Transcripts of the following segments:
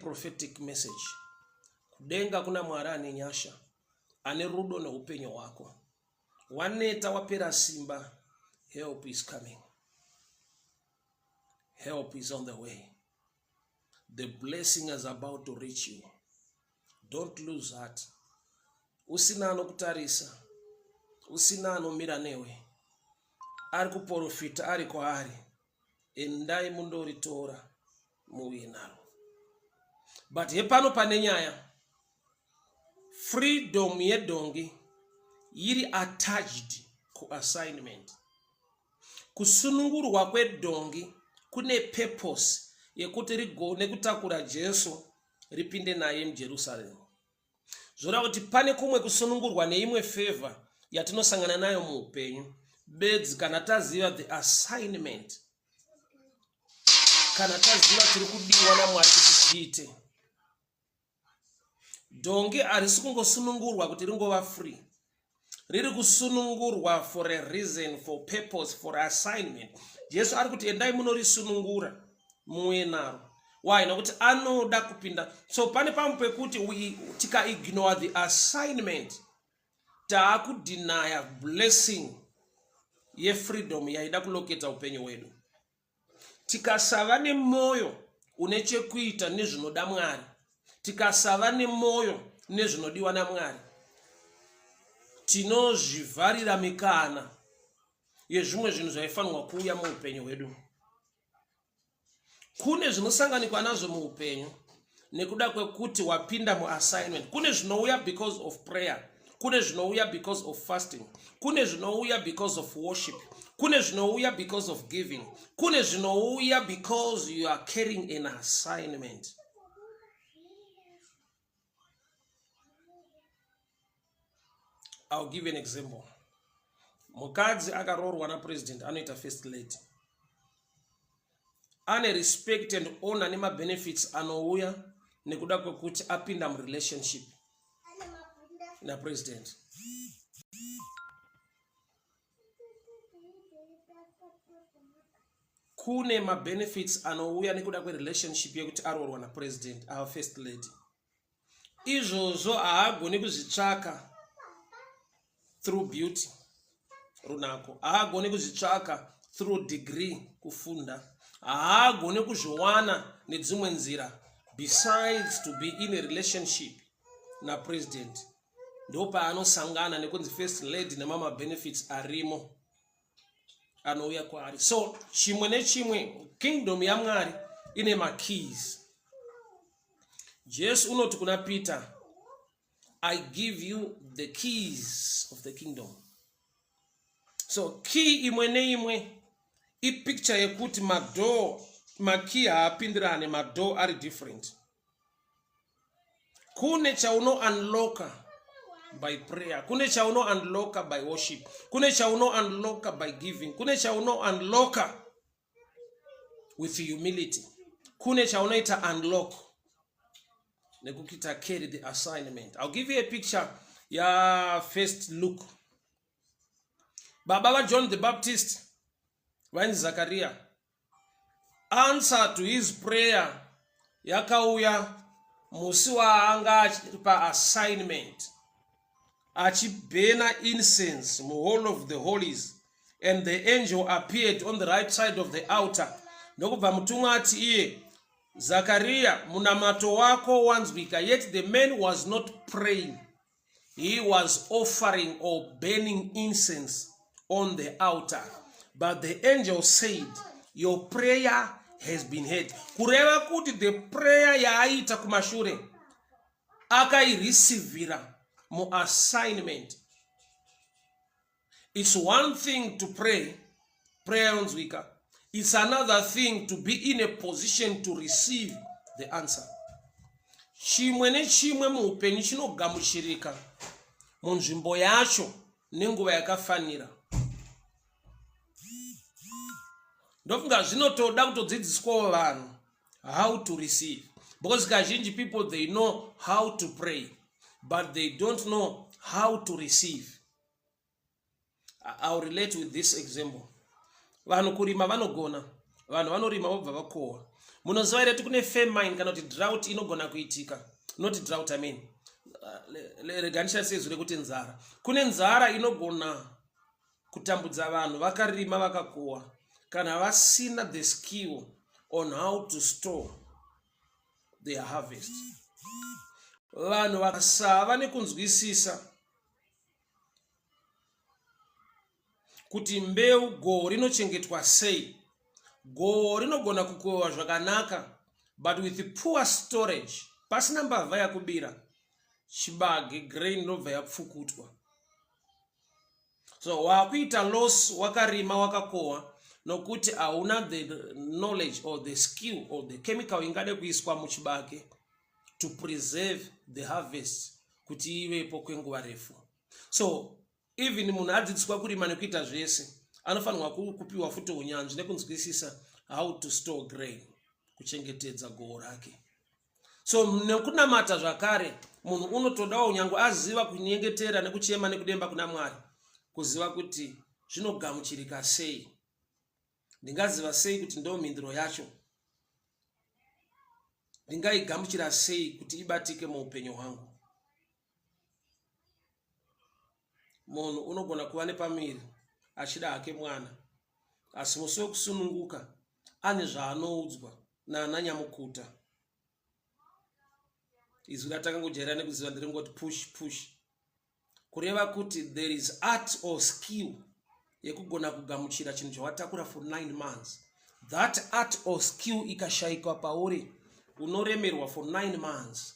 Prophetic message. Kudenga kuna Mwari ane nyasha, ane rudo neupenyu hwako. Waneta wapera simba, help is coming. Help is on the way. The blessing is about to reach you. Don't lose heart. Usina anokutarisa, usina anomira newe, ari kuporofita ari kwaari. Endai mundoritora muuye naro. But hepano pane nyaya. Freedom yedhongi iri attached kuassignment. Kusunungurwa kwedhongi kune purpose yekuti rigone kutakura Jesu ripinde naye muJerusarema. Zvoreva kuti pane kumwe kusunungurwa neimwe favor yatinosangana nayo muupenyu bedzi kana taziva the assignment, kana taziva chiri kudiwa naMwari kuti tiite. Dhongi harisi kungosunungurwa kuti ringova free, riri kusunungurwa for a reason, for purpose, for assignment. Jesu ari kuti endai munorisunungura muuye naro. Why? Nokuti anoda kupinda. So pane pamwe pekuti tikaignore the assignment, taakudinaya blessing yefreedom yaida kuloketa upenyu hwedu. Tikasava nemwoyo une chekuita nezvinoda Mwari, tikasava nemwoyo nezvinodiwa naMwari, tinozvivharira mikana yezvimwe zvinhu zvaifanirwa kuuya muupenyu hwedu. Kune zvinosanganikwa nazvo muupenyu nekuda kwekuti wapinda muassignment. Kune zvinouya because of prayer, kune zvinouya because of fasting, kune zvinouya because of worship, kune zvinouya because of giving, kune zvinouya because you are carrying an assignment. I'll give an example. Mukadzi akaroorwa napresident anoita first lady, ane respect and honor nemabenefits anouya nekuda kwekuti apinda murelationship napresident. Kune mabenefits anouya nekuda kwerelationship yekuti aroorwa napresident, our first lady. Izvozvo haagoni kuzvitsvaka through beauty, runako. Haagoni kuzvitsvaka through degree, kufunda. Haagoni kuzviwana nedzimwe nzira besides to be in a relationship napresident. Ndopaanosangana nekunzi first lady nemama benefits arimo anouya kwaari. So chimwe nechimwe, kingdom yaMwari ine makeys. Jesu unoti kuna Peter, I give you the keys of the kingdom. So key imwe neimwe ipicture yekuti madoor, makey haapindirane, madoor ari different. Kune chauno unlocka by prayer, kune chauno unlocka by worship, kune chauno unlocka by giving, kune chauno unlocka with humility, kune chaunoita unlock nekuita carry the assignment. I'll give you a picture ya first look. Baba vaJohn the Baptist vainzi Zakaria. Answer to his prayer yakauya musi waanga achiri paassignment achibhena incense muhall of the holies, and the angel appeared on the right side of the altar. Ndokubva mutumwa ati iye, Zakaria, munamato wako wanzwika. Yet the man was not praying, he was offering or burning incense on the altar, but the angel said, your prayer has been heard. Kureva kuti the prayer yaaita kumashure akairisivhira muassignment. It's one thing to pray, prayer yonzwika. It's another thing to be in a position to receive the answer. Chimwe nechimwe muupenyu chinogamuchirika munzvimbo yacho nenguva yakafanira. Ndofunga zvinotoda kutodzidziswawo vanhu how to receive, because kazhinji people, they know how to pray but they don't know how to receive. I'll relate with this example. Vanhu kurima vanogona, vanhu vanorima vobva vakohwa. Munoziva here kuti kune famine kana kuti drought inogona kuitika? Not drought, I mean. Rega ndishandise izwi rekuti nzara. Kune nzara inogona kutambudza vanhu vakarima vakakohwa kana vasina the skill on how to store their harvest. Vanhu vakasava nekunzwisisa kuti mbeu goho rinochengetwa sei. Goho rinogona kukohwa zvakanaka but with poor storage, pasina mbavha yakubira, chibage grain inobva yapfukutwa. So wakuita loss wakarima wakakohwa nokuti hauna the knowledge or the skill or the chemical ingade kuiswa muchibage to preserve the harvest kuti ivepo kwenguva refu. So even munhu adzidziswa kurima nekuita zvese anofanirwa kupiwa futi unyanzvi nekunzwisisa how to store grain, kuchengetedza goho rake. So nekunamata zvakare munhu unotodawo nyange aziva kunyengetera nekuchema nekudemba kuna Mwari, kuziva kuti zvinogamuchirika sei, ndingaziva sei kuti ndo mhinduro yacho, ndingaigamuchira sei kuti ibatike muupenyu hwangu. Munhu unogona kuva nepamiri achida hake mwana, asi musi wekusununguka ane zvaanoudzwa naana nyamukuta. Izwi ratakangojaira nekuziva nderingoti push push, kureva kuti there is art or skill yekugona kugamuchira chinhu chawatakura for 9 months. That art or skill ikashaikwa pauri, unoremerwa for 9 months,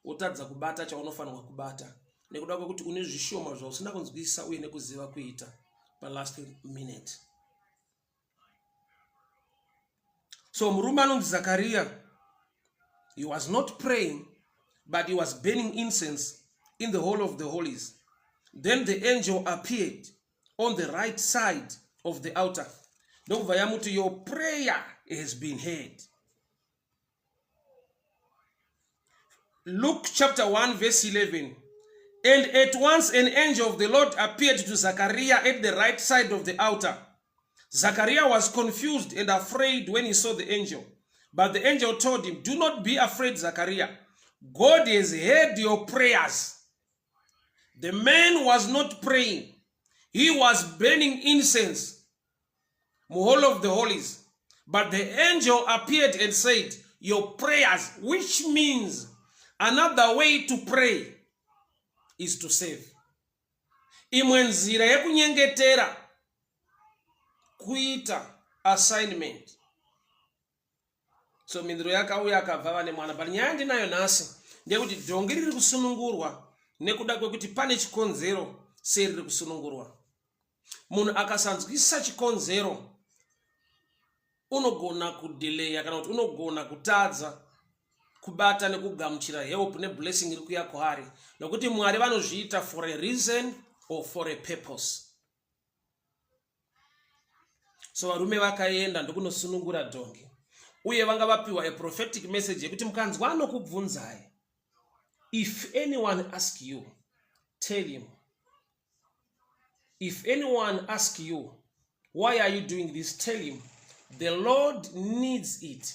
wotadza kubata chaunofanirwa kubata nekuda kwekuti une zvishoma zvausina kunzwisisa uye nekuziva kuita palast minute. So murume anonzi Zakaria, he was not praying but he was burning incense in the hall of the holies. Then the angel appeared on the right side of the altar, ndokubva yamuti, your prayer has been heard. Luke chapter 1 verse 11. And at once an angel of the Lord appeared to Zachariah at the right side of the altar. Zachariah was confused and afraid when he saw the angel. But the angel told him, Do not be afraid, Zachariah. God has heard your prayers. The man was not praying. He was burning incense muhall of the holies. But the angel appeared and said, Your prayers, which means another way to pray is to save. Imwe nzira yekunyengetera kuita assignment. So mhinduro yakauya akabva vane mwana. But nyaya ndinayo nhasi ndeyekuti dhongi riri kusunungurwa nekuda kwekuti pane chikonzero sei riri kusunungurwa. Munhu akasanzwisisa chikonzero unogona kudeleya kana kuti unogona kutadza kubata nekugamuchira help neblessing iri kuya kwaari, nokuti Mwari vanozviita for a reason or for a purpose. So varume vakaenda ndokunosunungura dhongi, uye vanga vapiwa a prophetic message yekuti mukanzwa anokubvunzai, if anyone ask you, tell him. If anyone ask you, why are you doing this, tell him the Lord needs it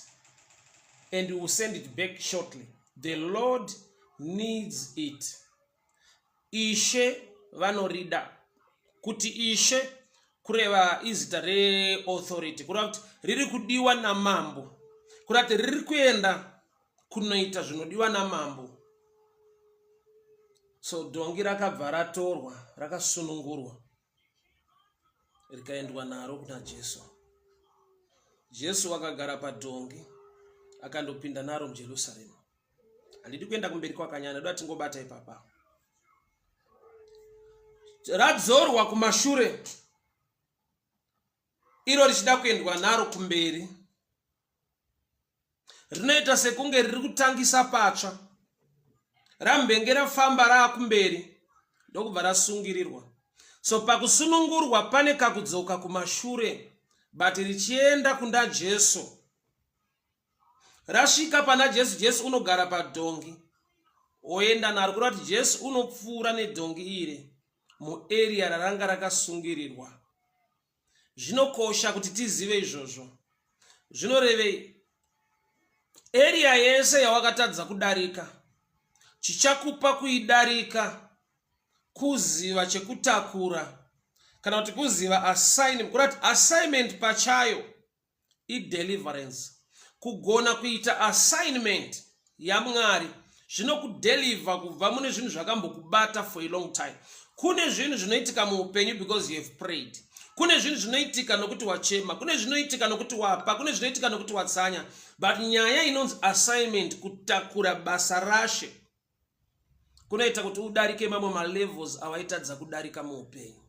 and we will send it back shortly. The Lord needs it. Ishe vanorida. Kuti Ishe kureva izita reauthority, kureva kuti riri kudiwa namambo, kureva kuti riri kuenda kunoita zvinodiwa namambo. So dhongi rakabva ratorwa, rakasunungurwa, rikaendwa naro kuna Jesu. Jesu akagara padhongi akandopinda naro muJerusarema. Handidi kuenda kumberi kwakanyanya, doda tingobata ipapa. Radzorwa kumashure, iro richida kuendwa naro kumberi, rinoita sekunge riri kutangisa patsva. Rambenge rafamba raakumberi ndokubva rasungirirwa. So pakusunungurwa pane kakudzoka kumashure, but richienda kunda Jesu. Rasvika pana Jesu, Jesu unogara padhongi oenda naro, kureva kuti Jesu unopfuura nedhongi iri mueriya raranga rakasungirirwa. Zvinokosha kuti tizive izvozvo. Zvinorevei? Area yese yawakatadza kudarika, chichakupa kuidarika kuziva chekutakura kana kuti kuziva assignment, kurati assignment pachayo ideliverance. Kugona kuita assignment yaMwari zvinokudeliver kubva mune zvinhu zvakambokubata for a long time. Kune zvinhu zvinoitika muupenyu because you have prayed. Kune zvinhu zvinoitika nokuti wachema, kune zvinoitika nokuti wapa, kune zvinoitika nokuti watsanya. But nyaya inonzi assignment, kutakura basa raShe, kunoita kuti udarike mamwe malevels awaitadza kudarika muupenyu.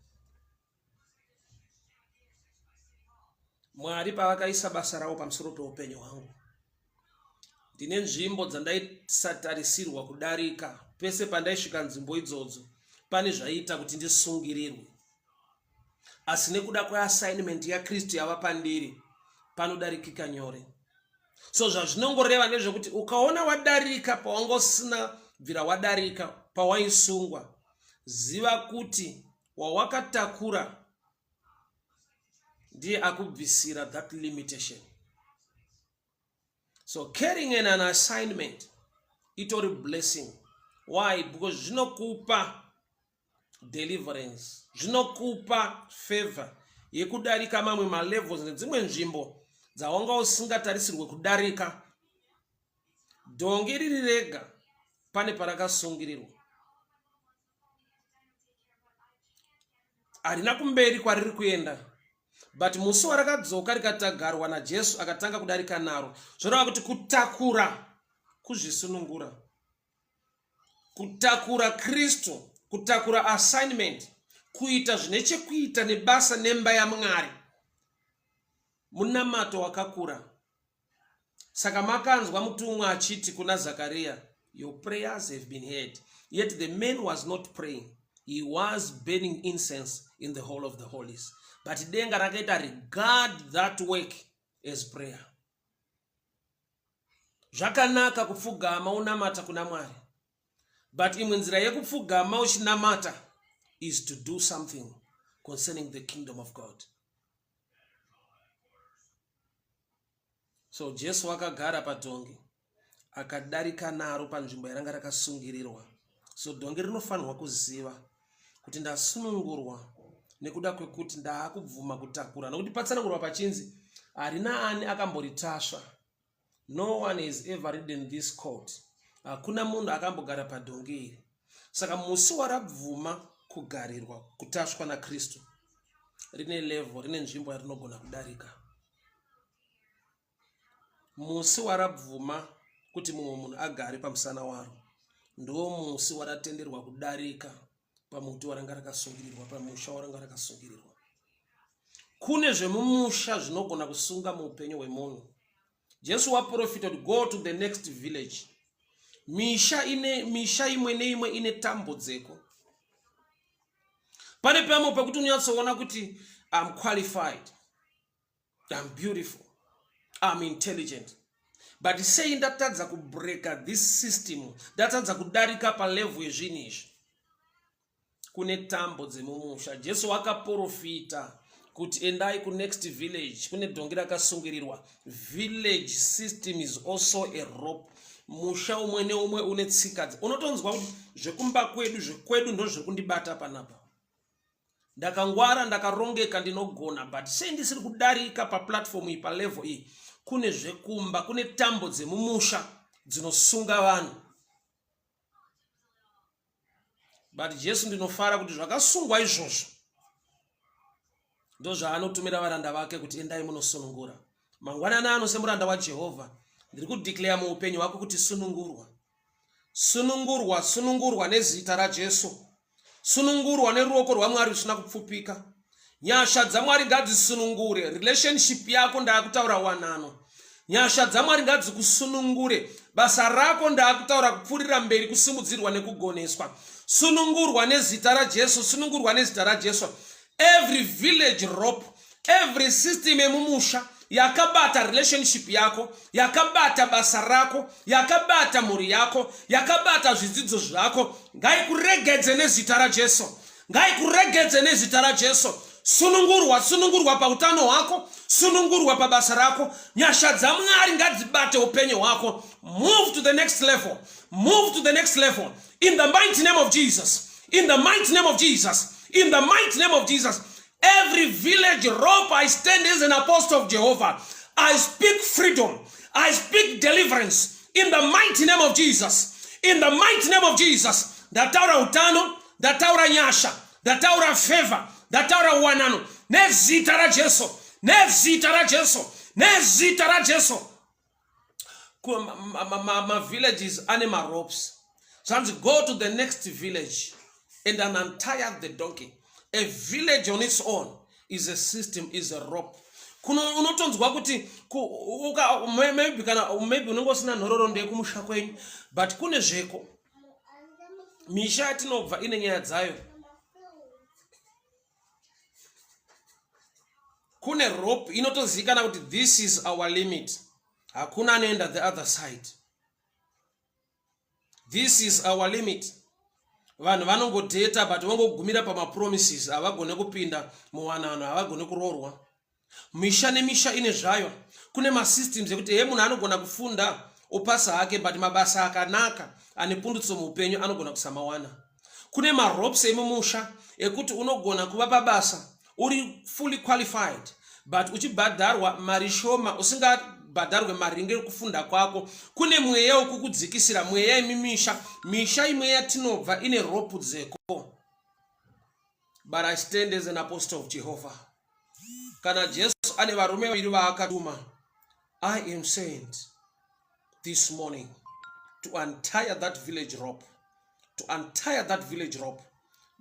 Mwari pavakaisa basa ravo pamusoro peupenyu hwangu, ndine nzvimbo dzandaisatarisirwa kudarika. Pese pandaisvika nzvimbo idzodzo pane zvaiita kuti ndisungirirwe, asi nekuda kweassignment yaKristu yava pandiri panodarikika nyore. So zvazvinongoreva ndezvekuti ukaona wadarika pawanga usina bvira wadarika pawaisungwa, ziva kuti wawakatakura ndiye akubvisira that limitation. So carrying an assignment itori blessing. Why? Because zvinokupa deliverance, zvinokupa favor yekudarika mamwe malevels nedzimwe nzvimbo dzawanga usingatarisirwe kudarika. Dhongi riri rega pane parakasungirirwa, harina kumberi kwariri kuenda, but musi warakadzoka rikatagarwa naJesu akatanga kudarika naro. Zvoreva kuti kutakura kuzvisunungura, kutakura Kristu, kutakura assignment, kuita zvine chekuita nebasa nemba yaMwari, munamato wakakura. Saka makanzwa mutumwa achiti kuna Zakaria, your prayers have been heard. Yet the man was not praying, he was burning incense in the hall of the holies. But denga rakaita regard that work as prayer. Zvakanaka kupfugama unamata kuna Mwari, but imwe nzira yekupfugama uchinamata is to do something concerning the kingdom of God. So Jesu akagara padhongi akadarika naro panzvimbo yaranga rakasungirirwa. So dhongi rinofanirwa kuziva kuti ndasunungurwa nekuda kwekuti ndaakubvuma kutakura, nokuti patsanangurwa pachinzi harina ani akamboritasva. No one has ever ridden this colt. Hakuna munhu akambogara padhongi iri. Saka musi warabvuma kugarirwa, kutasvwa naKristu, rine level, rine nzvimbo yarinogona kudarika. Musi warabvuma kuti mumwe munhu agare pamusana waro, ndo musi waratenderwa kudarika pamuti waranga rakasungirirwa, pamusha waranga rakasungirirwa. Kune zvemumusha zvinogona kusunga muupenyu hwemunhu. Jesu waprofita kuti go to the next village. Misha ine misha imwe neimwe ine tambo dzeko. Pane pamwe pekuti unonyatsoona kuti I'm qualified, I'm beautiful, I'm intelligent, but sei ndatadza kubreaka this system, ndatadza kudarika palevel yezvinhu izvi? Kune tambo dzemumusha. Jesu akaprofita kuti endai kunext village, kune dhongi rakasungirirwa. Village system is also a rope. Musha umwe neumwe une tsika. Unotonzwa kuti zvekumba kwedu, zvekwedu ndo zviri kundibata panapa. Ndakangwara, ndakarongeka, ndinogona, but sei ndisiri kudarika paplatform iyi, palevel iyi? Kune zvekumba, kune tambo dzemumusha dzinosunga vanhu. But Jesu, ndinofara kuti zvakasungwa izvozvo ndozvaanotumira varanda vake kuti endai munosunungura. Mangwanani ano, semuranda waJehovha, ndiri kudeclare muupenyu hwako kuti sunungurwa, sunungurwa, sunungurwa nezita raJesu. Sunungurwa neruoko rwaMwari rusina kupfupika. Nyasha dzaMwari ngadzisunungure relationship yako, ndaakutaura wanano. Nyasha dzaMwari ngadzikusunungure basa rako, ndaakutaura kupfuurira mberi, kusimudzirwa nekugoneswa. Sunungurwa nezita raJesu, sunungurwa nezita raJesu. Every village rope, every system yemumusha yakabata relationship yako, yakabata basa rako, yakabata mhuri yako, yakabata zvidzidzo zvako, ngaikuregedze nezita raJesu, ngaikuregedze nezita raJesu. Sunungurwa, sunungurwa pautano hwako, sunungurwa pabasa rako. Nyasha dzaMwari ngadzibate upenyu hwako. Move to the next level, move to the next level in the mighty name of Jesus, in the mighty name of Jesus, in the mighty name of Jesus. Every village rope, I stand as an apostle of Jehovah. I speak freedom, I speak deliverance in the mighty name of Jesus, in the mighty name of Jesus. Ndataura utano, ndataura nyasha, ndataura favor, ndataura wanano nezita raJesu, nezita raJesu, nezita raJesu. Mavillages ane maropes. Zvanzi, go to the next village and untie the donkey. A village on its own is a system, is a rope. Kuno unotonzwa kuti maybe kana maybe unenge usina nhororondo yekumusha kwenyu, but kune zveko misha yatinobva ine nyaya dzayo. Kune rope inotozivikana kuti this is our limit, hakuna anoenda the other side. This is our limit. Vanhu vanongodheta but vongogumira pamapromises, havagone kupinda muwanano, havagone kuroorwa. Misha nemisha ine zvayo. Kune masystems ekuti he munhu anogona kufunda opasa hake, but mabasa akanaka ane pundutso muupenyu anogona kusamawana. Kune maropes emumusha ekuti unogona kuva pabasa uri fully qualified but uchibhadharwa mari shoma, usingabhadharwe maringe ekufunda kwako. Kune mweya wekukudzikisira, mweya yemimisha. Misha imwe yatinobva ine rope dzeko. But I stand as an apostle of Jehovah. Kana Jesu ane varume vaviri vaakatuma, I am sent this morning to untie that village rope, to untie that village rope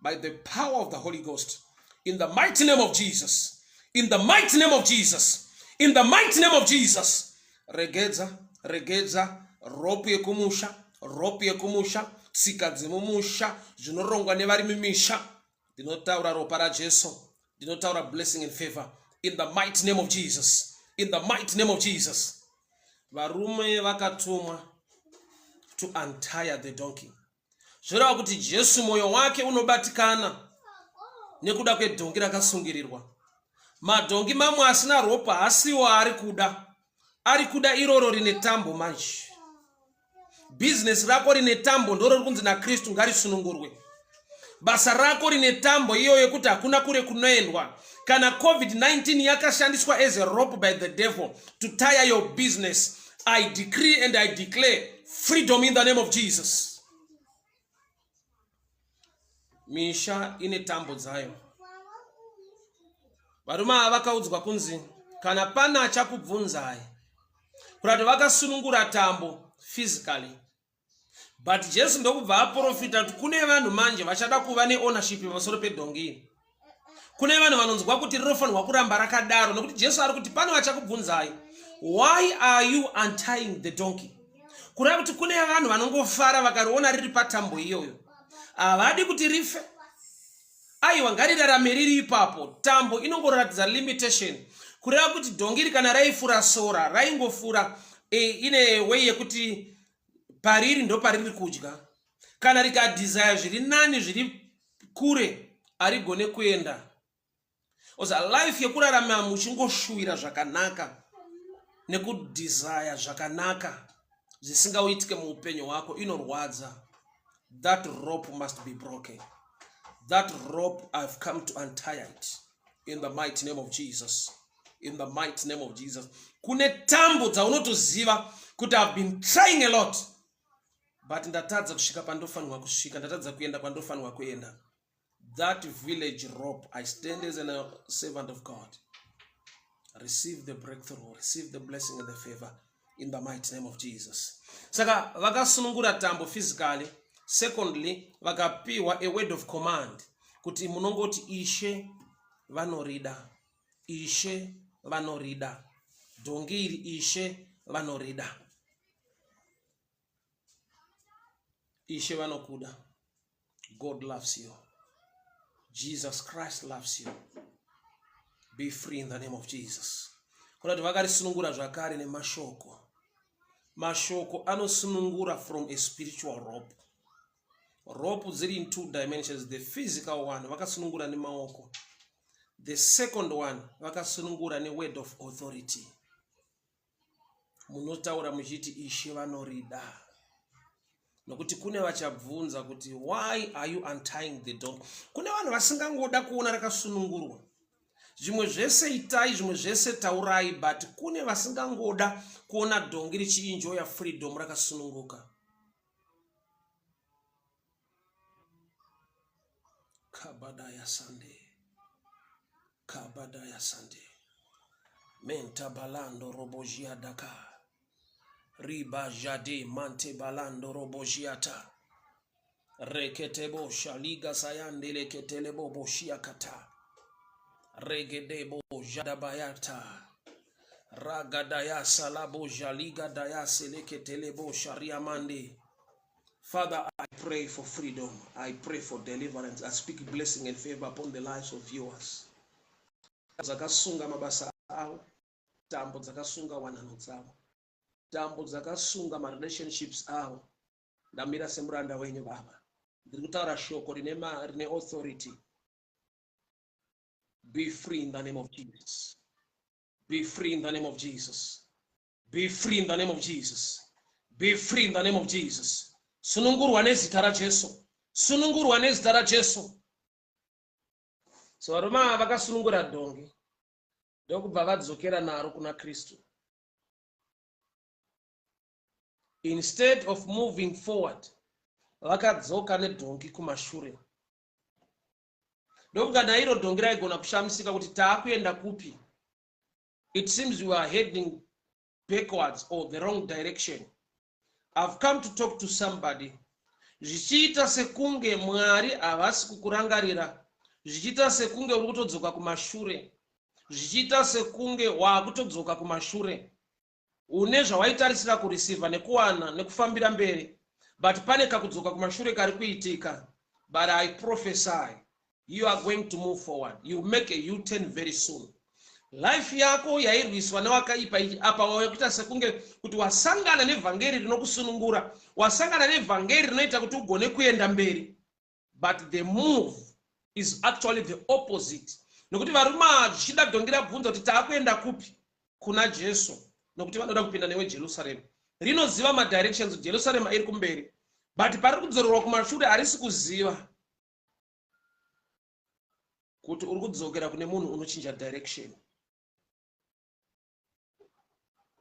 by the power of the Holy Ghost, in the mighty name of Jesus, in the mighty name of Jesus, in the mighty name of Jesus. Regedza, regedza rope yekumusha, rope yekumusha, tsika dzemumusha zvinorongwa nevari mumisha. Ndinotaura ropa raJesu, ndinotaura blessing and favor in the mighty name of Jesus, in the mighty name of Jesus. Varume vakatumwa to untie the donkey. Zvoreva kuti Jesu mwoyo wake unobatikana nekuda kwedhongi rakasungirirwa. Madhongi mamwe asina ropa hasiwo ari kuda, ari kuda iroro rine tambo. Manje bhizinesi rako rine tambo ndoro riri kunzi naKristu ngarisunungurwe. Basa rako rine tambo iyoyo yekuti hakuna kure kunoendwa. Kana COVID-19 yakashandiswa as a rope by the devil to tire your business, I decree and I declare freedom in the name of Jesus. Misha ine tambo dzayo. Varume ava vakaudzwa kunzi kana pana achakubvunzai, kurati vakasunungura tambo physically, but Jesu ndokubva aprofita kuti kune vanhu manje vachada kuva neownership pamusoro pedhongi iri. Kune vanhu vanonzwa kuti rinofanirwa kuramba rakadaro, nekuti Jesu ari kuti pane vachakubvunzai, "Why are you untying the donkey?" Kureva kuti kune vanhu vanongofara vakariona riri patambo iyoyo, havadi kuti rife. Aiwa, ngarirarame riri ipapo. Tambo inongoratidza limitation. Kureva kuti dhongi iri kana raifura sora, raingofura ine way yekuti pariri ndo pariri kudya. Kana rikadesire zviri nani, zviri kure, harigone kuenda. Oza life yekurarama muchingoshuwira zvakanaka nekudesire zvakanaka zvisingauitike muupenyu hwako inorwadza. That rope must be broken. That rope, I've come to untie it in the mighty name of Jesus, in the mighty name of Jesus. Kune tambo dzaunotoziva kuti I've been trying a lot, but ndatadza kusvika pandofanirwa kusvika, ndatadza kuenda kwandofanirwa kuenda. That village rope, I stand as a servant of God. Receive the breakthrough, receive the blessing and the favor in the mighty name of Jesus. Saka vakasunungura tambo physically. Secondly, vakapiwa a word of command kuti munongoti, "Ishe vanorida, Ishe vanorida dhongi iri, Ishe vanorida." Ishe vanokuda. God loves you. Jesus Christ loves you. Be free in the name of Jesus. Kuna kuti vakarisunungura zvakare nemashoko. Mashoko anosunungura from a spiritual rope. Rope dziri in two dimensions. The physical one, vakasunungura nemaoko. The second one vakasunungura neword of authority. Munotaura muchiti ishe vanorida. Nokuti kune vachabvunza kuti why are you untying the donkey? Kune vanhu vasingangoda kuona rakasunungurwa. Zvimwe zvese itai, zvimwe zvese taurai, but kune vasingangoda kuona dhongi richienjoya freedom rakasununguka. Kabadaya Sunday. Kabadaya Sunday. Menta balando robojia daka. Riba jade mante balando robojiata. Reketebo shaliga sayande leketelebo boshia kata. Regedebo jadabayata. Ragadaya salabo jaliga daya seleketelebo shariamande. Father, I pray for freedom. I pray for deliverance. I speak blessing and favor upon the lives of viewers. Dzakasunga mabasa avo, tambo dzakasunga wanano dzavo, tambo dzakasunga marelationships avo. Ndamira semuranda wenyu baba. Ndiri kutaura shoko rine, rine authority. Be free in the name of Jesus. Be free in the name of Jesus. Be free in the name of Jesus. Be free in the name of Jesus. Sunungurwa nezita raJesu. Sunungurwa nezita raJesu. So varume ava vakasunungura dhongi ndokubva vadzokera naro kuna Kristu. Instead of moving forward, vakadzoka nedhongi kumashure. Ndokunga nairo dhongi raigona kushamisika kuti taakuenda kupi. It seems we are heading backwards or the wrong direction. I've come to talk to somebody. Zvichiita sekunge Mwari havasi kukurangarira, zvichiita sekunge uri kutodzoka kumashure, zvichiita sekunge waakutodzoka kumashure. Une zvawaitarisira kureceiver nekuwana nekufambira mberi, but pane kakudzoka kumashure kari kuitika. But I prophesy you are going to move forward you make a u-turn very soon life yako yairwiswa newakaipa ichi apa wakuita sekunge kuti wasangana nevhangeri rinokusunungura wasangana nevhangeri rinoita kuti ugone kuenda mberi but the move is actually the opposite nokuti varume ava zvichida dhongi rabvunza kuti taakuenda kupi kuna jesu nokuti vanoda kupinda newe jerusarema rinoziva madirections jerusarema iri kumberi but pari kudzorerwa kumashure harisi kuziva kuti uri kudzokera kune munhu unochinja direction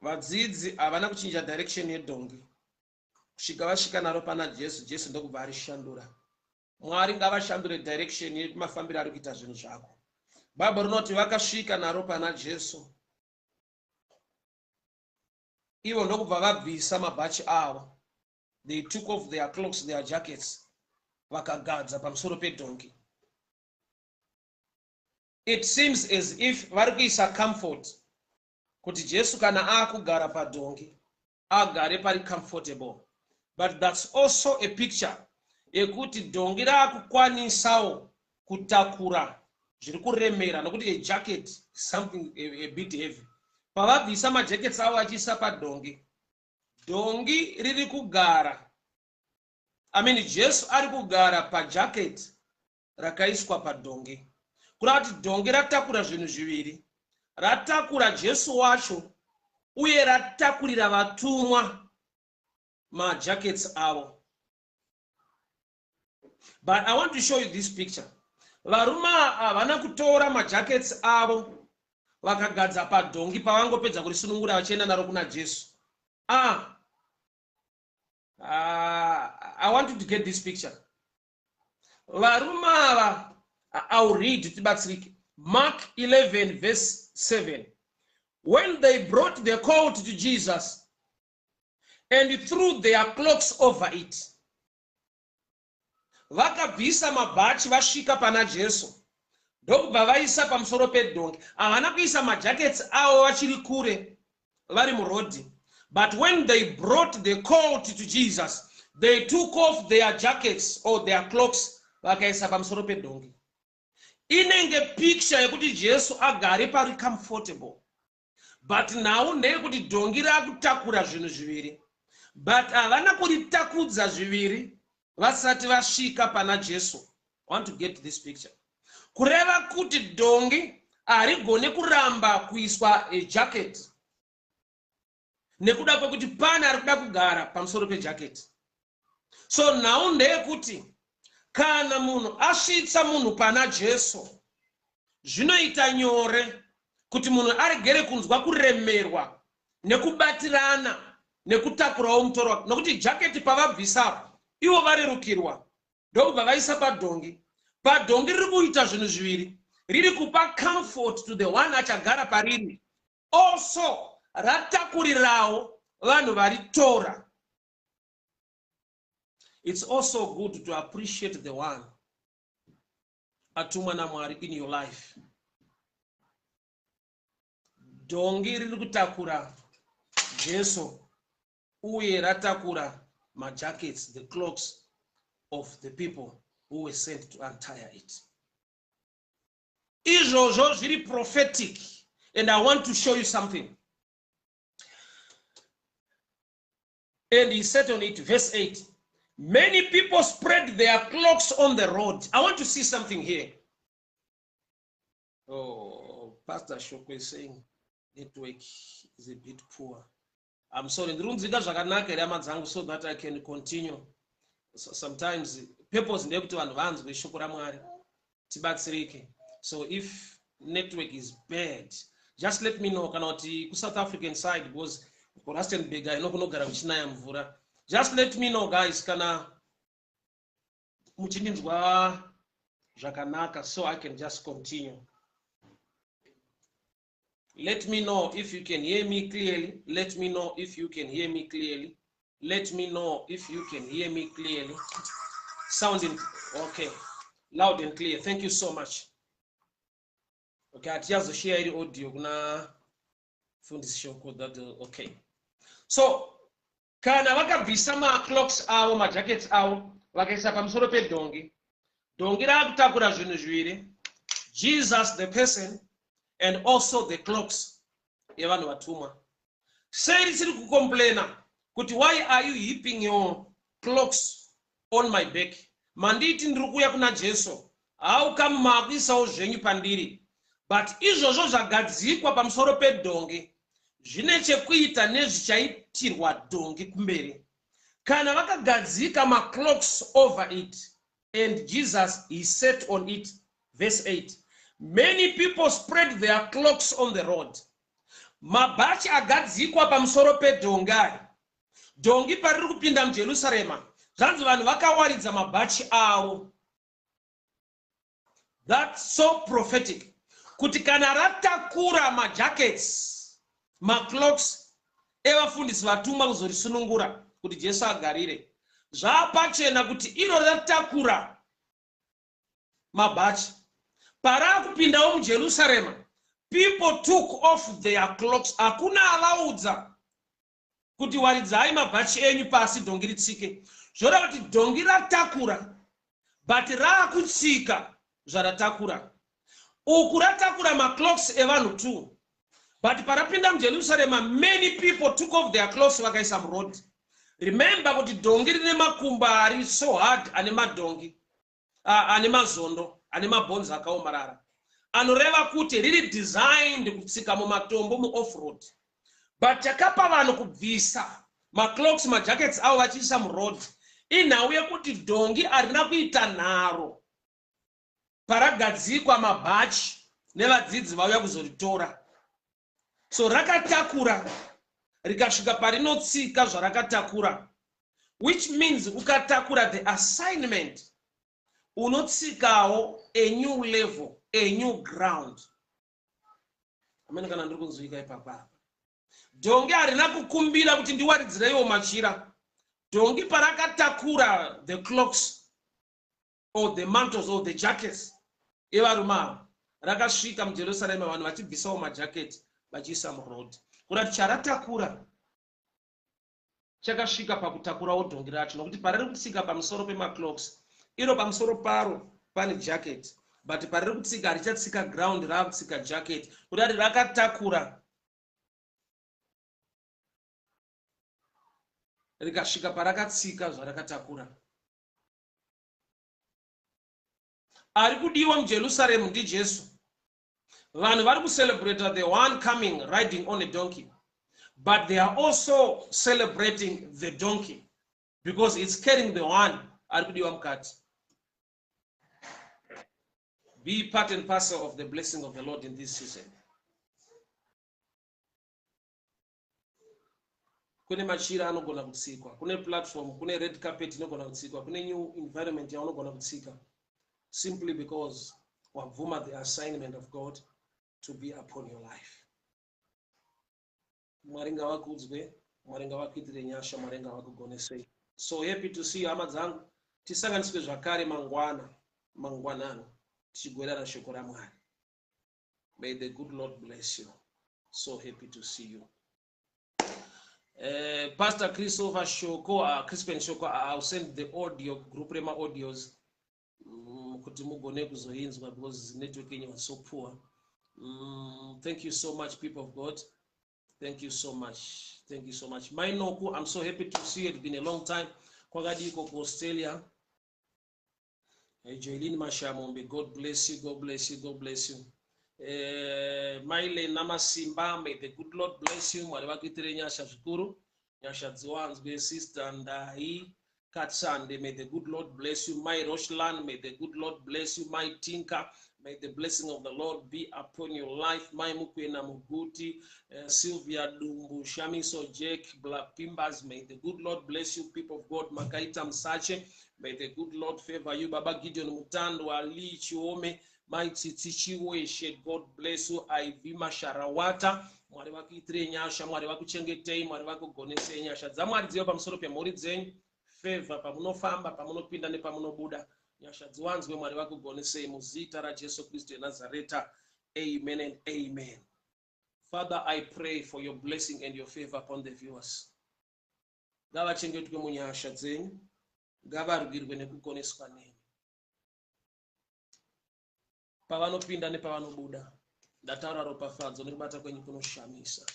vadzidzi havana kuchinja direction yedhongi kusvika vasvika naro pana jesu jesu ndokubva arishandura mwari ngavashandure direction yemafambiro ari kuita zvinhu zvako bhaibheri rinoti vakasvika naro pana jesu ivo ndokubva vabvisa mabhachi avo they took off their cloaks their jackets vakagadza pamusoro pedhongi it seems as if vari kuisa comfort kuti jesu kana akugara padhongi agare pari comfortable but that's also a picture yekuti dhongi raakukwanisawo kutakura zviri kuremera nokuti a jacket something a, a bit heavy pavabvisa majackets avo achiisa padhongi Dhongi riri kugara, I mean Jesu ari kugara pajacket rakaiswa padhongi. Kureva kuti dhongi ratakura zvinhu zviviri. Ratakura Jesu wacho uye ratakurira vatumwa majackets avo. But I want to show you this picture. Varume havana kutora majackets avo vakagadza padhongi pavangopedza kurisunungura vachienda naro kuna Jesu. Ah, ah, I want you to get this picture. Varume ava, I'll read tibatsirike. Mark 11 verse 7. When they brought the colt to Jesus and threw their cloaks over it, Vakabvisa mabhachi vasvika pana Jesu ndokubva vaisa pamusoro pedhongi. Havana kuisa majackets avo vachiri kure vari murodhi. But when they brought the colt to Jesus, they took off their jackets or their cloaks vakaisa pamusoro pedhongi. Inenge picture yekuti Jesu agare pari comfortable. But nhau ndeyekuti dhongi rakutakura zvinhu zviviri but havana kuritakudza zviviri vasati vasvika pana Jesu. Want to get this picture. Kureva kuti dhongi harigone kuramba kuiswa jacket nekuda kwekuti pane ari kuda kugara pamusoro pejacket. So nhau ndeyekuti kana munhu asvitsa munhu pana Jesu, zvinoita nyore kuti munhu aregere kunzwa kuremerwa nekubatirana nekutakurawo mutoro wake, nokuti jaketi pavabvisa ivo varerukirwa, ndokubva vaisa padhongi. Padhongi riri kuita zvinhu zviviri: riri kupa comfort to the one achagara pariri, also ratakurirawo vanhu varitora. It's also good to appreciate the one atumwa naMwari in your life. Dhongi riri kutakura Jesu uye ratakura majackets, the cloaks of the people who were sent to untire it. Izvozvo zviri prophetic, and I want to show you something. And he sat on it. Verse 8, many people spread their cloaks on the road. I want to see something here. Oh, Pastor Shoko is saying network is a bit poor. I'm sorry. Ndiri kunzwika zvakanaka here, hama dzangu, so that I can continue? So sometimes purpose ndeyekuti vanhu vanzwe shoko raMwari, tibatsirike. So if network is bad, just let me know, kana kuti kuSouth African side, because kuRustenburg ino kunogara kuchinaya mvura. Just let me know, guys, kana muchindinzwa zvakanaka, so I can just continue. Let me know if you can hear me clearly. Let me know if you can hear me clearly. Let me know if you can hear me clearly. Sounding okay, loud and clear. Thank you so much. Okay, hatichazoshare iri audio kuna Fundisi Shoko. That okay. So kana vakabvisa macloaks avo, majackets avo, vakaisa pamusoro pedhongi, dhongi raakutakura zvinhu zviviri: Jesus the person and also the cloaks yevanhu vatumwa. Sei risiri kucomplaina kuti, "Why are you heaping your cloaks on my back? Manditi ndiri kuuya kuna Jesu, how come maakuisawo zvenyu pandiri?" But izvozvo zvagadzikwa pamusoro pedhongi zvine chekuita nezvichaitirwa dhongi kumberi. Kana vakagadzika macloaks over it and Jesus, he sat on it, verse 8, many people spread their cloaks on the road. Mabhachi agadzikwa pamusoro pedhongi aya, dhongi pariri kupinda muJerusarema, zvanzi vanhu vakawaridza mabhachi avo. That's so prophetic, kuti kana ratakura majackets, macloaks evafundisi vatumwa kuzorisunungura kuti Jesu agarire, zvaapachena kuti iro ratakura mabhachi, paraakupindawo muJerusarema, people took off their cloaks. Hakuna avaudza kuti waridzai mabhachi enyu pasi dhongi ritsike. Zvoreva kuti dhongi ratakura, but raakutsika zvaratakura. Uku ratakura macloaks evanhu two, but parapinda muJerusarema, many people took off their cloaks vakaisa muroad. Remember kuti dhongi rine makumbo ari so hard, ane madhongi ane mazondo, ane mabhonzi akaomarara, anoreva kuti riri designed kutsika mumatombo, muoffroad. But chakapa vanhu kubvisa macloaks, majackets avo, vachiisa muroad, inhau yekuti dhongi harina kuita nharo paragadzikwa mabhachi nevadzidzi vauya kuzoritora. So rakatakura rikasvika parinotsika zvarakatakura, which means ukatakura the assignment, unotsikawo a new level, a new ground. Amene kana ndiri kunzwika ipapa. Dhongi harina kukumbira kuti ndiwaridzireiwo machira. Dhongi parakatakura the cloaks or the mantles or the jackets evarume ava, rakasvika muJerusarema vanhu vachibvisawo majaketi vachiisa muroad, kurati charatakura chakasvika pakutakurawo dhongi racho, nokuti pariri kutsika pamusoro pemacloaks, iro pamusoro paro pane jacket, but pariri kutsika harichatsika ground, raakutsika jacket, kurati rakatakura rikasvika parakatsika zvarakatakura. Ari kudiwa muJerusaremu ndiJesu. Vanhu vari kucelebrata the one coming riding on a donkey, but they are also celebrating the donkey because it's carrying the one ari kudiwa mukati. Be part and parcel of the blessing of the Lord in this season. Kune machira anogona kutsikwa, kune platform, kune red carpet inogona kutsikwa, kune new environment yaunogona kutsika simply because wabvuma the assignment of God to be upon your life. Mwari ngavakudzwe, Mwari ngavakuitire nyasha, Mwari ngavakugonesei. So happy to see you hama dzangu. Tisanganiswe zvakare mangwana mangwanani tichigwerana shoko raMwari. May the good Lord bless you. So happy to see you. Pastor Christopher Shoko, Crispin Shoko, I'll send the audio group rema audios kuti mugone kuzoinzwa because network yenyu was so poor. Thank you so much, people of God. Thank you so much. Thank you so much. Mai Noku, I'm so happy to see you. It's been a long time. Kwakadiko ku Australia. Hey, Joelene Mashamombe, God bless you, God bless you, God bless you. Maile Namasimba, may the good Lord bless you. Mwari vakuitire nyasha zvikuru. Nyasha dziwanzwe, Sister Ndai Katsande, may the good Lord bless you. My Roshlan, may the good Lord bless you. My Tinka, may the blessing of the Lord be upon your life. My Mukwena Muguti, Sylvia Dumbu, Shamiso Jack, Black Pimbas, may the good Lord bless you, people of God. Makaita Msache, may the good Lord favor you. Baba Gideon Mutando, Ali Chiome, Mai Tsitsi Chiweshe, God bless you. Ivy Masharawata, Mwari vakuitire nyasha, Mwari vakuchengetei, Mwari vakugonesei. Nyasha dzaMwari dzive pamusoro pemhuri dzenyu. Favor pamunofamba, pamunopinda nepamunobuda. Nyasha dziwanzwe, Mwari vakugonesei muzita raJesu Kristu yeNazareta. Amen and amen. Father, I pray for your blessing and your favor upon the viewers. Ngavachengetwe munyasha dzenyu, ngavarwirwe nekugoneswa nemi. Pavanopinda nepavanobuda, ndataura ropafadzo nekubata kwenyu kunoshamisa.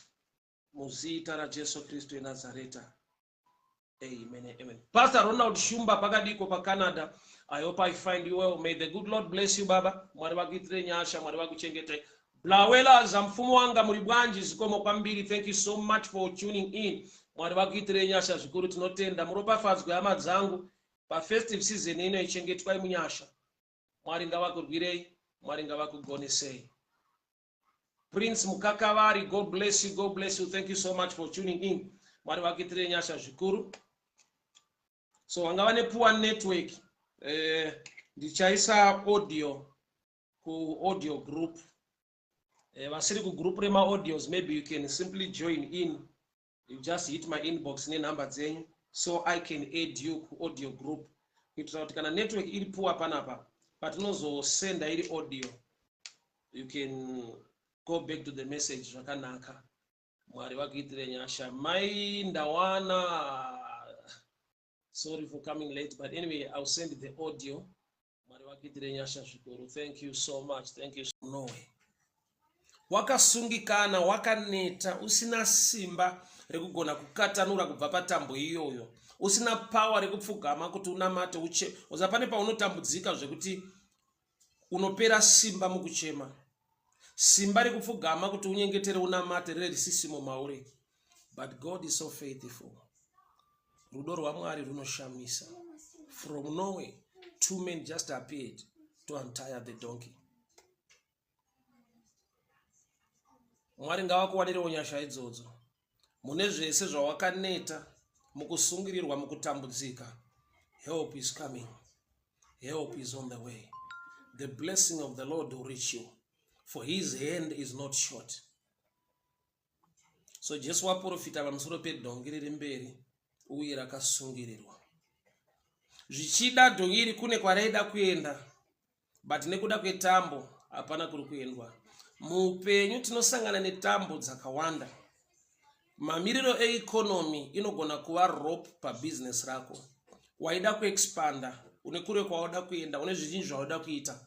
Muzita raJesu Kristu yeNazareta. Amen. Amen. Pastor Ronald Shumba pakadiko pa Canada. I hope I find you well. May the good Lord bless you baba. Mwari vakuitire nyasha, Mwari vakuchengete. Blawela za mfumo wanga muri bwanji zikomo kwambiri. Thank you so much for tuning in. Mwari vakuitire nyasha zvikuru, tinotenda. Muropafadzwe hama dzangu. Pa festive season ino ichengetwai munyasha. Mwari ngavakurwirei, Mwari ngavakugonesei. Prince Mukakavari, God bless you, God bless you. Thank you so much for tuning in. Mwari vakuitire nyasha zvikuru. So vanga vane poor network. Ndichaisa audio ku audio group. Vasiri ku group rema audios, maybe you can simply join in. You just hit my inbox nenhamba dzenyu so I can add you ku audio group. Kuitira kuti kana network iri poor panapa, patinozosenda iri audio, you can go back to the message zvakanaka. Mwari vakuitire nyasha. Mai Ndawana, sorry for coming late, but anyway, I'll send the audio. Mwari vakuitire nyasha zvikuru. Thank you so much. Thank you. Noe. Wakasungikana, wakaneta, usina simba rekugona kukatanura kubva patambo iyoyo, usina power rekupfugama kuti unamate uche. Uza pane paunotambudzika zvekuti unopera simba mukuchema. Simba rekupfugama kuti unyengetere unamate rere risisimo mauri. But God is so faithful. Rudo rwaMwari runoshamisa. From nowhere, two men just appeared to untie the donkey. Mwari ngavakuwanirewo nyasha idzodzo mune zvese zvawakaneta mukusungirirwa, mukutambudzika. Help is coming. Help is on the way. The blessing of the Lord will reach you, for his hand is not short. So Jesu waprofita pamusoro pedhongi riri mberi uye rakasungirirwa. Zvichida dhongi iri kune kwaraida kuenda, but nekuda kwetambo hapana kuri kuendwa. Muupenyu tinosangana netambo dzakawanda. Mamiriro eeconomy inogona kuva rope pabusiness rako. Waida kuexpanda, une kure kwauda kuenda, une zvizhinji zvauda kuita.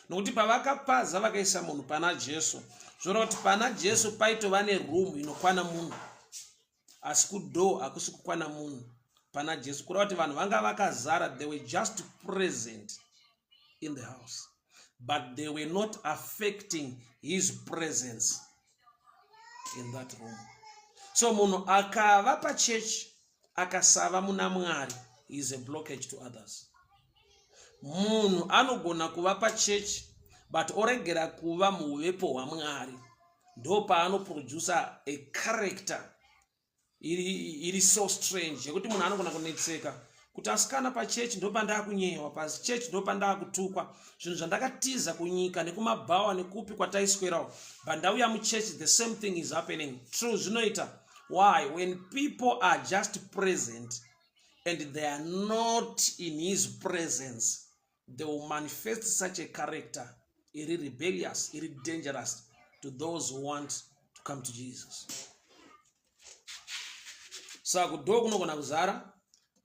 Nokuti pavakapaza vakaisa munhu pana Jesu, zvoreva kuti pana Jesu paitova neroom inokwana munhu, asi kudoor hakusi kukwana munhu pana Jesu. Kureva kuti vanhu vanga vakazara, they were just present. in the house, but they were not affecting his presence in that room. So munhu akava pachechi akasava muna Mwari is a blockage to others. Munhu anogona kuva pachechi but oregera kuva muuvepo hwaMwari, ndo paanoproducer a character iri so strange yekuti munhu anogona kunetseka kuti asikana, pachechi ndopandakunyewa, pachechi ndopandakutukwa, zvinhu zvandakatiza kunyika nekumabhawa nekupi kwataiswerawo, but ndauya muchechi, the same thing is happening. True, zvinoita. Why? When people are just present and they are not in his presence, they will manifest such a character iri rebellious, iri dangerous to those who want to come to Jesus. Saka kudoor kunogona kuzara,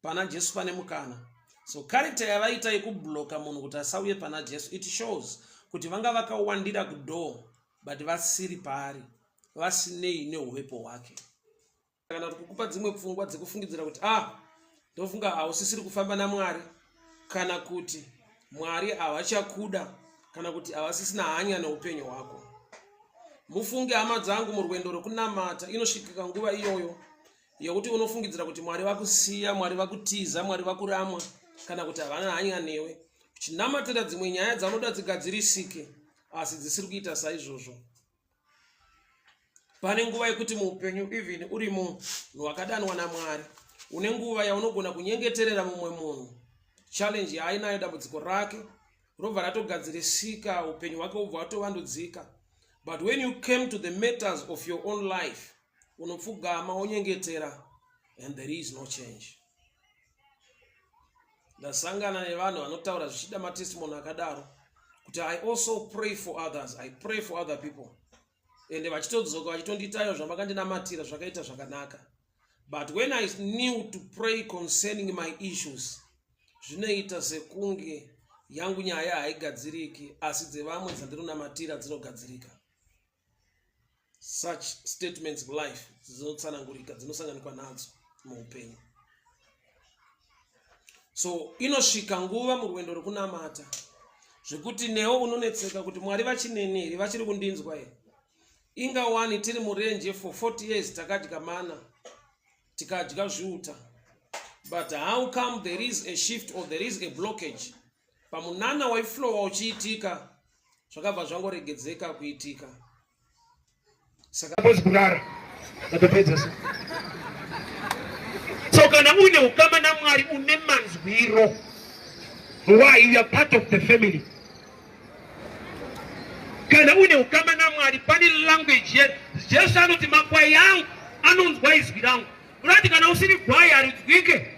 pana Jesu pane mukana. So character yavaita yekubloka munhu kuti asauye pana Jesu, it shows kuti vanga vakawandira kudoor but vasiri paari, vasinei neuvepo hwake, kana kuti kukupa dzimwe pfungwa dzekufungidzira kuti, ah, ndofunga hausisiri kufamba naMwari, kana kuti Mwari havachakuda, kana kuti havasisina hanya neupenyu hwako. Mufunge, hama dzangu, murwendo rwekunamata inosvikika nguva iyoyo yekuti unofungidzira kuti Mwari vakusiya, Mwari vakutiza, Mwari vakuramwa, kana kuti havana hanya newe, uchinamatira dzimwe nyaya dzaunoda dzigadzirisike asi dzisiri kuita saizvozvo. Pane nguva yekuti muupenyu, even uri munhu wakadanwa naMwari, une nguva yaunogona kunyengeterera mumwe munhu, challenge yaainayo, dambudziko rake robva ratogadzirisika, upenyu hwake hubva hwatovandudzika. But when you came to the matters of your own life, unopfugama wonyengetera and there is no change. Ndasangana nevanhu vanotaura zvichida matestimony akadaro kuti, "I also pray for others, I pray for other people, ende vachitodzoka vachitondiitayo zvavakandinamatira zvakaita zvakanaka, but when I knew to pray concerning my issues, zvinoita sekunge yangu nyaya haigadziriki, asi dzevamwe dzandinonamatira dzinogadzirika." Such statements of life dzinotsanangurika, dzinosanganikwa nadzo muupenyu. So inosvika nguva murwendo rwekunamata zvekuti newo unonetseka kuti, "Mwari vachineni here? Vachiri kundinzwa here? Inga wani tiri murenje for 40 years, takadya mana, tikadya zviuta, but how come there is a shift or there is a blockage pamunana waiflowa uchiitika, zvakabva zvangoregedzeka kuitika?" Saka Suppose kurara ndatopedza. So kana une ukama naMwari, une manzwiro. Why? You are part of the family. Kana une ukama naMwari, pane language ye Jesu anoti, "Makwai angu anonzwa izwi rangu." Unati kana usiri gwai, harinzwike.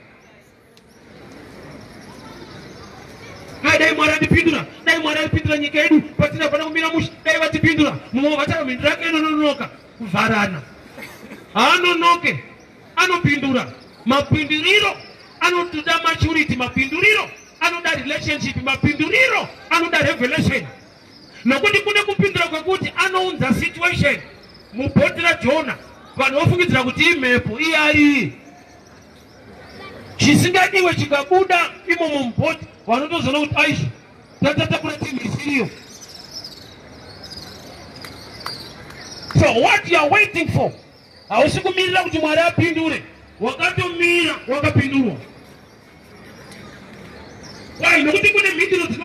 Ai, dai Mwari andipindura, dai Mwari andipindura, nyika yedu patina fana kumira mushe, dai vatipindura. Mumwe vataura mhinduro yake inononoka kuvharana. Haanonoke, anopindura. Mapinduriro anotoda maturity, mapinduriro anoda relationship, mapinduriro anoda revelation, nokuti kune kupindura kwekuti anounza situation mubhoti raJona, vanhu vofungidzira kuti imhepo, iyari chisingadiwe chikabuda imomo mubhoti, vanotozoona kuti aizvi tatatakura tinhu isiriyo. So what you are waiting for, hausi kumirira kuti Mwari apindure, wakatomira wakapindurwa. Why? Nokuti kune mhinduro dzino.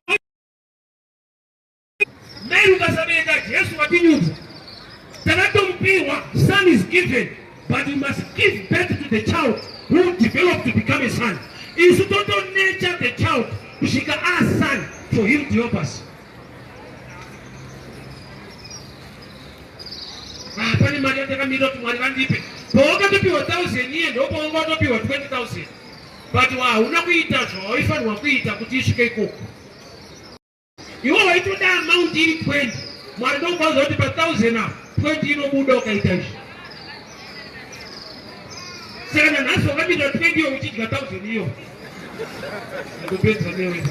Mary, ukasabereka Jesu watinyudza. Takatomupiwa. Son is given, but we must give birth to the child who develop to become a son. Isu totonurture the child kusvika a son for him to help us. Ah, pane mari yandakamirira kuti Mwari vandipe. Pawakatopiwa 1000 iye, ndopawanga watopiwa 20,000, but hauna kuita zvawaifanirwa kuita kuti isvike ikoko. Iwe waitoda amount iri 20, Mwari ndokwanza kuti pa1000 apo 20 inobuda ukaita izvi. Saka nanhasi wakamirira 20 iyo uchidya 1000 iyo. Ndopedza newe.